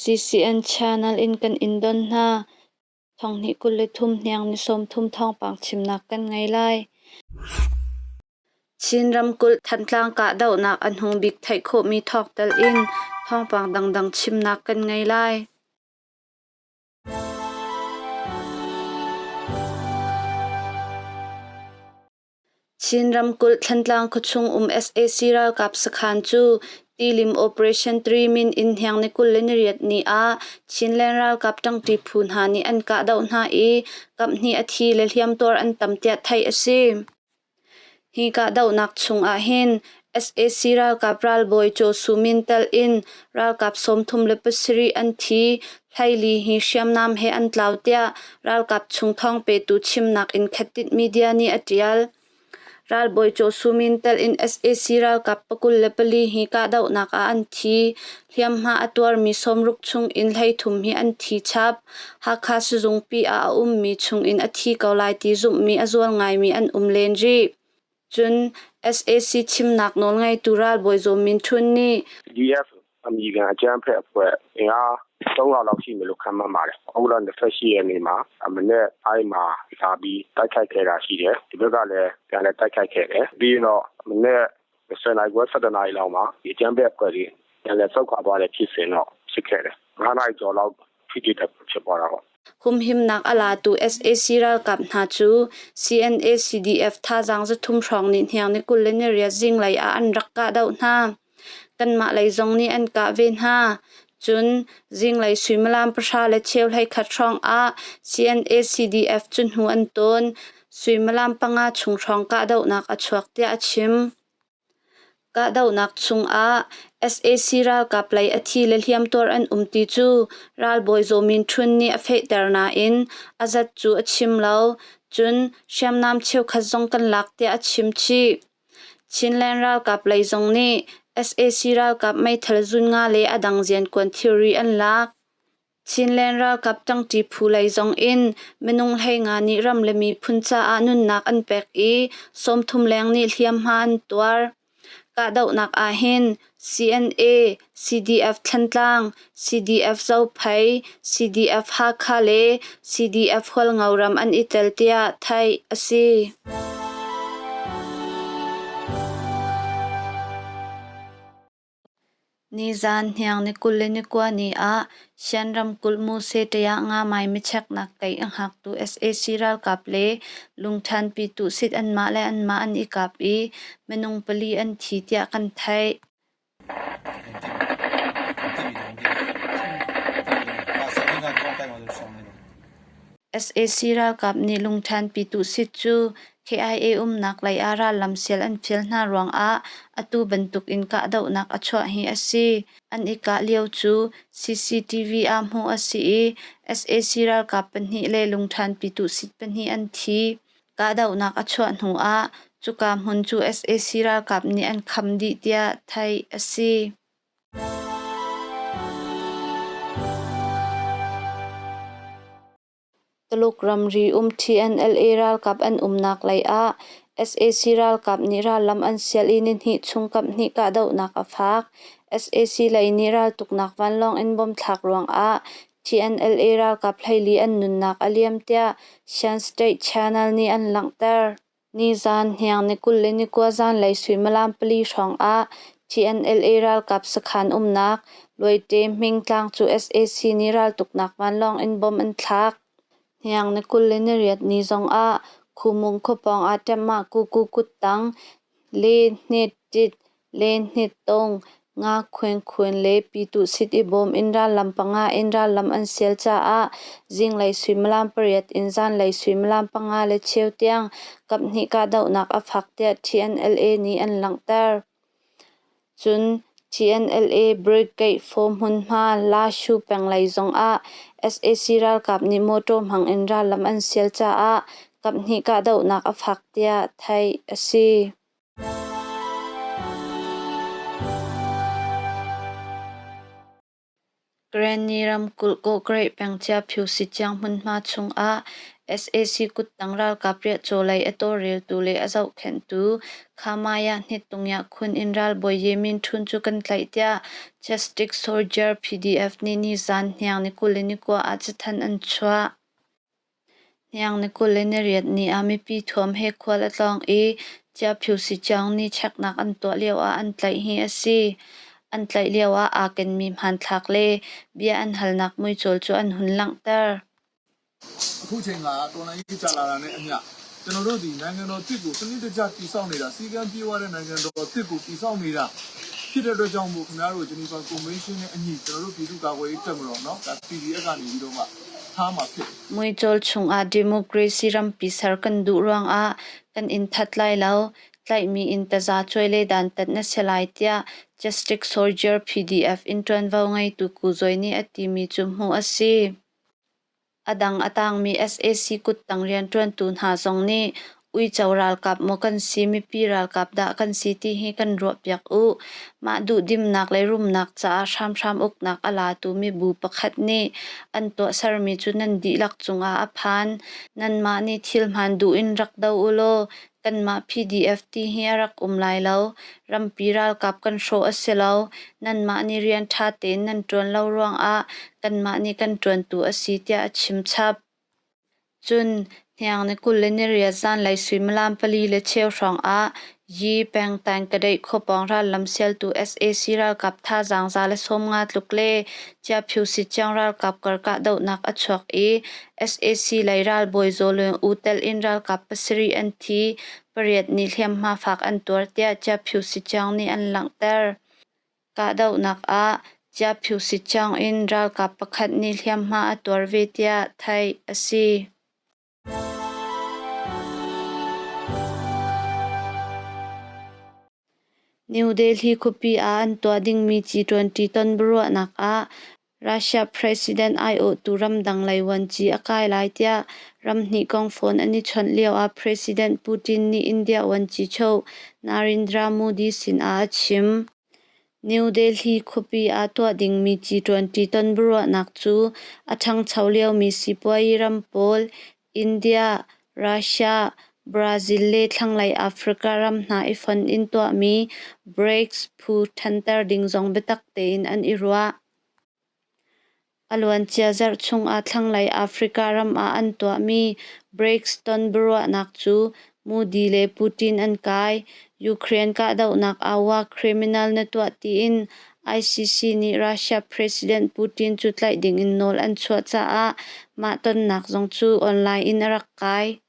CCN channel in kan in don hna. Thonghnih 23 hniang ni 30 thawngpang chimnak kan ngei lai. Chin ramkulh Thantlang kahdohnak a hnung bik theih khawhmi thawk tel in thawngpang dangdang chimnak kan ngei lai. Chin ramkulh Thantlang khuachung um sac ralkap sakhan cu Tilim Operation 3 min in hniang ni 28 ni ah Chinland ralkap ṭangṭi phu hna nih an kahdoh hna i kaphnih a thi le hliamtuar an tam tiah theih a si. Hi kahdohnak chung ahhin sac ralkap ralbawi Chaw Su Min telh in ralkap 37 an thi, 14 hi hriamnam he an tlau tiah ralkap chung thawngpetu chimnak in Khatit Media nih a ṭial. Ralbawi Chaw Su Min telh in sac ralkap 24 hi kahdohnak ah an thi. Hliamhma a tuarmi 60 chung in 33 hi an thi chap. Hakha sizungpi ah a ummi chungin a thi ko lai ti zumhmi a zual ngaimi an um len rih. Cun sac chimnak nawlngeitu ralbawi Zaw Min Htun nih PDF အမည်ခံအကြမ်းဖက်အဖွဲ့အင်အား300လောက်ရှိမယ်လို့ခန့်မှန်းပါတယ်။ဩဂုတ်လ28ရက်နေ့မှာမနက်ပိုင်းမှာလာပြီးတိုက်ခိုက်ခဲ့တာရှိတယ်။ဒီဘက်ကလည်းပြန်လည်တိုက်ခိုက်ခဲ့တယ်။ပြီးရင်တော့မနက်10နာရီခွဲ17နာရီလောက်မှာဒီအကြမ်းဖက်အဖွဲ့တွေပြန်လည်ဆုတ်ခွာသွားတဲ့ဖြစ်စဉ်တော့ဖြစ်ခဲ့တယ်။9နာရီကျော်လောက်ဖြစ်ဖြစ်ဖြစ်သွားတာပေါ့ Humhimnak a latu sac ralkap hna cu CNA CDF thazaang 300 hrawng nih hniang ni 28 zinglei ah an rak kahdoh hna. Kanmah lei zong nih an kah ve hna. Cun zinglei suimilam pahra le cheu hleikhat hrawng ah CNA CDF cu hnu an tawn. Suimilam panga chung hrawng kahdohnak a chuak tiah a chim. Kahdohnak chungah sac ralkap lei a thi le hliamtuar an um ti cu ralbawi Zaw Min Htun nih a fehter nain a zat cu a chim lo. Cun hriamnam cheukhat zong kan lak tiah a chim chih. Chinland ralkap lei zong nih sac ralkap meithal zun nga le a dang riankuan thilri an lak. Chinland ralkap ṭangṭi phu lei zong in minung 15 nih ram le miphun caah nunnak an pek i 30 leng nih hliamhma an tuar. Kahdohnak ahhin CNA, CDF Thantlang, CDF Zophei, CDF Hakha le CDF Hualngoram an i tel tiah theih a si. Nizaan hniang ni 29 ni ah Shan ramkulh Muse ṭaya Ngamai micheknak kei a hngaktu sac ralkap le lungṭhanpi tuhsit anmah le anmah an i kap i minung pali an thi tiah kan theih. Sac ralkap nih lungṭhanpi tuhsit cu KIA umnak lei ah rallam sial an fial hna ruangah atu bantukin kahdohnak a chuah hi a si. An i kah lio cu CCTV ah hmuh a si i sac ralkap pahnih le lungṭhanpi tuhsit pahnih an thi. Kahdohnak a chuah hnuah cuka hmun cu sac ralkap nih an kham dih tiah theih a si. Tuluk ramri um TNLA ralkap an umnak lei ah sac ralkap nih rallam an sial i nihnih chung kaphnih kahdohnak a fak. Sac lei nih raltuknak vanlawng in bomb thlak ruangah TNLA ralkap 14 an nunnak a liam tiah Shan State Channel nih an langhter. Nizaan hniang ni 29 zanlei suimilam pali hrawngah TNLA ralkap sakhan umnak Luaite Hmingtlang cu sac nih raltuknak vanlawng in bomb an thlak. Hniang ni 28 ni zongah Khumung khuapawng ah Ṭemah Kuku kuttang Le Hnet Ṭit Le Hnet Tawng Nga Khueng Khuen le Pyituhsit i bawm in rallam panga in rallam an sial caah zinglei suimilam pariat in zanlei suimilam panga le cheu tiang kaphnih kahdohnak a fak tiah TNLA nih an langhter. Cun TNLA Brigade 4 hmunhma Lashu peng lei zongah sac ralkap nih mawṭaw hmang in rallam an sial caah kaphnih kahdohnak a fak tiah theih a si. Karenni ramkulh Kawhkreih peng Chiaphiu Sichiang hmunhma chungah Sac kuttang ralkap riahcaw lei a tawlreltu le a zohkhenhtu Khamaya Hnittungya Khun in ralbawi Ye Min Htun cu kan tlaih tiah Justice Soldier PDF nih nizan hniang ni 29 ah cathanh an chuah. Hniang ni 28 ni ah mipi thuam he khual a tlawng i Ciaphiu-Sichiang nih cheknak an tuah lioah an tlaih hi a si. An tlaih lioah aa kenmi hmanthlak le bia an halnak muicawl cu an hun langhter. အခုချိန်ကတော်လှန်ရေးကြာလာတာနဲ့အမျှကျွန်တော်တို့ဒီနိုင်ငံတော်တစ်ကိုစနစ်တကျတည်ဆောက်နေတာစီကံပြေဝတဲ့နိုင်ငံတော်တစ်ကိုတည်ဆောက်နေတာဖြစ်တဲ့အတွက်ကြောင့်မို့ခင်ဗျားတို့ဂျနီဗာကွန်ဗင်းရှင်းနဲ့အညီကျွန်တော်တို့ပြည်သူ့ကာကွယ်ရေးတပ်မတော်နော်ဒါ PDF ကနေပြီးတော့မှထားမှာဖြစ်တယ် Muicawl chungah democracy rampi ser kan duh ruangah kan in that lai lo, tlaihmi in tazacuai le dantat na si lai tiah Justice Soldier PDF in ṭuanvo ngeitu Ku Zawi nih a timi cu hmuh a si. A dang a tangmi sac kuttang rianṭuantu hna zong nih uico ralkap maw kan si, mipi ralkap dah kan si ti hi kan ruahpiak u. Mah duhdimnak le rumnak caah hramhram uknak a latu mibu pakhat nih an tuahsermi cu nan dihlak cungah a phan. Nanmah nih thil hmaan duh in rak do u law kanmah PDF ti hi a rak um lai lo. Rampi ralkap kan hrawh a si lo. Nanmah nih rian ṭha tein nan ṭuan lo ruangah kanmah nih kan ṭuantu a si tiah a chim chap. Cun hniang ni 28 zanlei suimilam 4:15 hrawngah Yi pengtlang Kadeih khuapawng rallam sialtu sac ralkap thazaang 150 tluk le Ciaphiu Sichiang ralkap kar kahdohnak a chuak i sac lei ralbawi Zaw Lung U telh in ralkap pasarih an thi, pariat nih hliamhma fak an tuar tiah Ciaphiu Sichiang nih an langhter. Kahdohnak ah Ciaphiu Sichiang in ralkap pakhat nih hliamhma a tuar ve tiah theih a si. New Delhi khuapi ah an tuah dingmi G20 tonbiaruahnak ah Russia President aiawhtu ramdang lei vuanci a kai lai tiah ramhnih kong phone an i chawnh lioah President Putin nih India vuanci Narendra Modi sinah a chim. New Delhi khuapi ah tuah dingmi G20 tonbiaruahnak cu a ṭhangcho liomi sipuazi ram pawl India, Russia, Brazil le Thlanglei Africa ram hna i fonh in tuahmi BRICS phu ṭhanter ding zong biatak tein an i ruah. A luancia zarh chungah Thlanglei Africa ram ah an tuahmi BRICS tonbiaruahnak cu Modi le Putin an kai. Ukraine kahdohnak ah war criminal na tuah tiin ICC nih Russia President Putin cu tlaih dingin nawl an chuah caah mah tonnak zong cu online in a rak kai.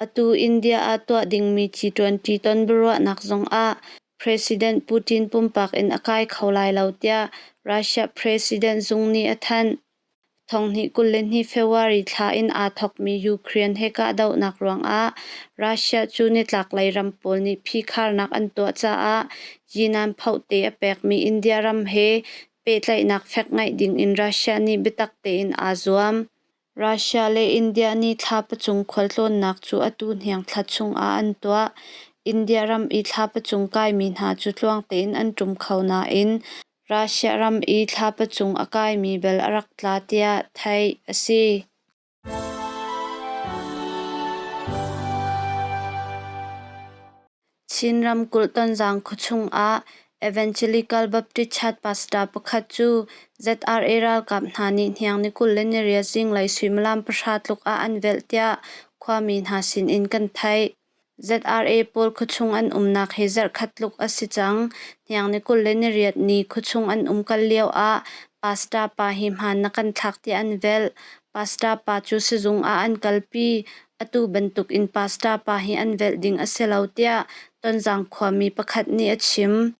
Atu India ah tuah dingmi G20 tonbiaruahnak zongah President Putin pumpak in a kai kho lai lo tiah Russia President zung nih a thanh. 2022 February thla in aa thawkmi Ukraine he kahdohnak ruangah Russia cu nitlaklei ram pawl nih phikharnak an tuah caah yinan phohte a pekmi India ram he pehtlaihnak fek ngeih dingin Russia nih biatak tein aa zuam. Russia le India nih thlapa cung khualtlawnnak cu atu hniang thla chungah an tuah. India ram i thlapa cung kaimi hna cu tluang tein an ṭum kho nain Russia ram i thlapa cung a kaimi bel a rak tla tiah theih a si. Chin ramkulh Tonzang khuachung ah Evangelical Baptist Church pastor pakhat cu ZRA ralkap hna nih hniang ni 28 zinglei suimilam pahra tluk ah an velh tiah khuami hna sinin kan theih. ZRA pawl khuachung an umnak hi zarhkhat tluk a si cang. Hniang ni 28 ni khuachung an umkal lio ah pastor pa hi hmaan na kan thlak tiah an velh. Pastor pa cu sizung ah an kalpi. Atu bantuk in pastor pa hi an velh ding a si lo tiah Tonzang khuami pakhat nih a chim.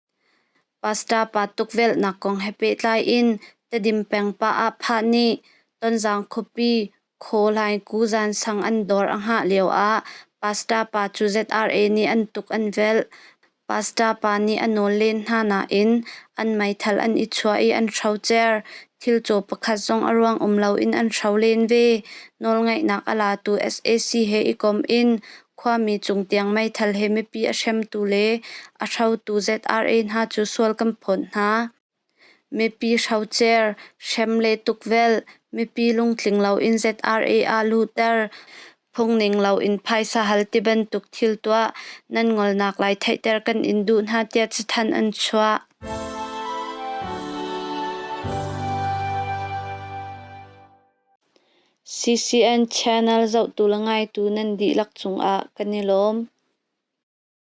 Pastor pa tukvelhnak kong he pehtlai in Tedim peng pa ah phah nih Tonzang khuapi Khaw Zansang an dawr a hngah lioah pastor pa cu ZRA nih an tuk an velh. Pastor pa nih a nawl len hna nain an meithal an i chuah i an hrocer. Thilcaw pakhat zong a ruang um loin an hro len ve. Nawlngeihnak a latu sac he i kom in khuami cung tiang meithal he mipi a hremtu le a hrotu ZRA hna cu sual kan phawt hna. Mipi hrocer, hrem le tukvelh, Mipi lungtling loin ZRA ah luhter, phungning loin phaisa hal tibantuk thil tuah nan ngolnak lai theihter kan in duh hna tiah cathanh an chuah. CCN channel zohtu le ngaitu nan dihlak cungah kan i lawm.